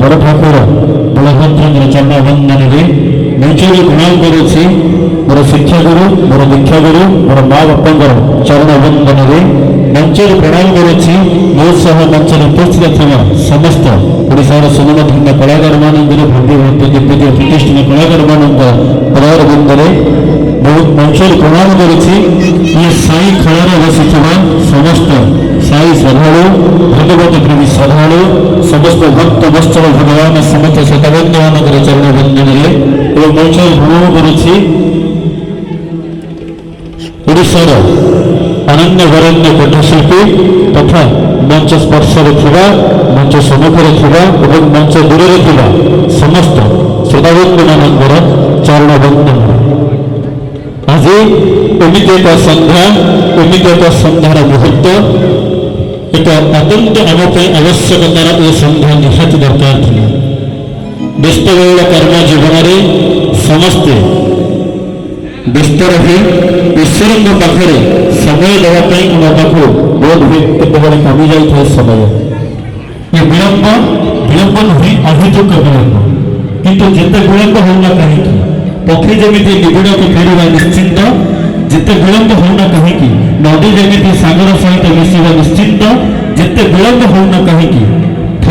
ବଡ଼ ଠାକୁର ବଳଭଦ୍ରଙ୍କର ଚରଣ ବନ୍ଦନରେ। ମଞ୍ଚରେ ପ୍ରଣାମ କରୁଛି ମୋର ଶିକ୍ଷାଗୁରୁ, ମୋର ଦୀକ୍ଷାଗୁରୁ, ମୋର ମା ବାପାଙ୍କର ଚରଣ ବନ୍ଦନରେ। ମଞ୍ଚରେ ପ୍ରଣାମ କରୁଛି ମୋ ସହ ମଞ୍ଚରେ ଉପସ୍ଥିତ ଥିବା ସମସ୍ତ ଓଡ଼ିଶାର ସୁନାମଧନ୍ୟ କଳାକାରମାନଙ୍କର, ଭବ୍ୟ ଭବ୍ୟ ଦିବ୍ୟ ପ୍ରତିଷ୍ଠିତ କଳାକାରମାନଙ୍କ ପଦାର ବନ୍ଦରେ। ବହୁତ ମଞ୍ଚରେ ପ୍ରଣାମ କରୁଛି ଇଏ ସାଇ ଖଳାରେ ବସିଥିବା ସମସ୍ତ ସାଇ ଶ୍ରଦ୍ଧାଳୁ, ଭଗବତ ପ୍ରେମୀ ଶ୍ରଦ୍ଧାଳୁ, ସମସ୍ତ ଭକ୍ତ ବତ୍ସଳ ଭଗବାନ ସମସ୍ତ ଶ୍ରୋତାବନ୍ଧୁମାନଙ୍କର ଚରଣ ବନ୍ଦନରେ। ଏବଂ ମଞ୍ଚରେ ପ୍ରଣାମ କରୁଛି ଓଡ଼ିଶାର ଅନନ୍ୟ ବରେଣ୍ୟ କଣ୍ଠଶିଳ୍ପୀ ତଥା ମଞ୍ଚ ସ୍ପର୍ଶରେ ଥିବା, ମଞ୍ଚ ସମ୍ମୁଖରେ ଥିବା ଏବଂ ମଞ୍ଚ ଦୂରରେ ଥିବା ସମସ୍ତ ଶ୍ରୋତାବନ୍ଧୁମାନଙ୍କର ଚରଣ ବନ୍ଦନରେ। ଆଜି ଏମିତି ଏକ ସନ୍ଧ୍ୟା, ଏମିତି ଏକ ସନ୍ଧ୍ୟାର ମୁହୂର୍ତ୍ତ, ଏକ ଅତ୍ୟନ୍ତ ଆମ ପାଇଁ ଆବଶ୍ୟକତାର ଏ ସନ୍ଧ୍ୟା ନିହାତି ଦରକାର ଥିଲା। ବ୍ୟସ୍ତବହୁଳ କର୍ମ ଜୀବନରେ ସମସ୍ତେ ବ୍ୟସ୍ତ ରହି ଈଶ୍ୱରଙ୍କ ପାଖରେ ସମୟ ଦେବା ପାଇଁ ଆମ ପାଖରୁ ବୋଧ ହୁଏ କେତେବେଳେ କମି ଯାଇଥାଏ ସମୟ। ଏ ବିଳମ୍ବ ବିଳମ୍ବ ନୁହେଁ, ଅହେତୁକ ବିଳମ୍ବ। କିନ୍ତୁ ଯେତେ ବିଳମ୍ବ ହେଉନା କାହିଁକି, ପକ୍ଷୀ ଯେମିତି ନିବିଡ଼କୁ ଫେରିବା ନିଶ୍ଚିନ୍ତ, ଯେତେ ବିଳମ୍ବ ହେଉନା କାହିଁକି, ନଦୀ ଯେମିତି ସାଗର ସହିତ ମିଶିବା ନିଶ୍ଚିନ୍ତ, ଯେତେ ବିଳମ୍ବ ହେଉନା କାହିଁକି,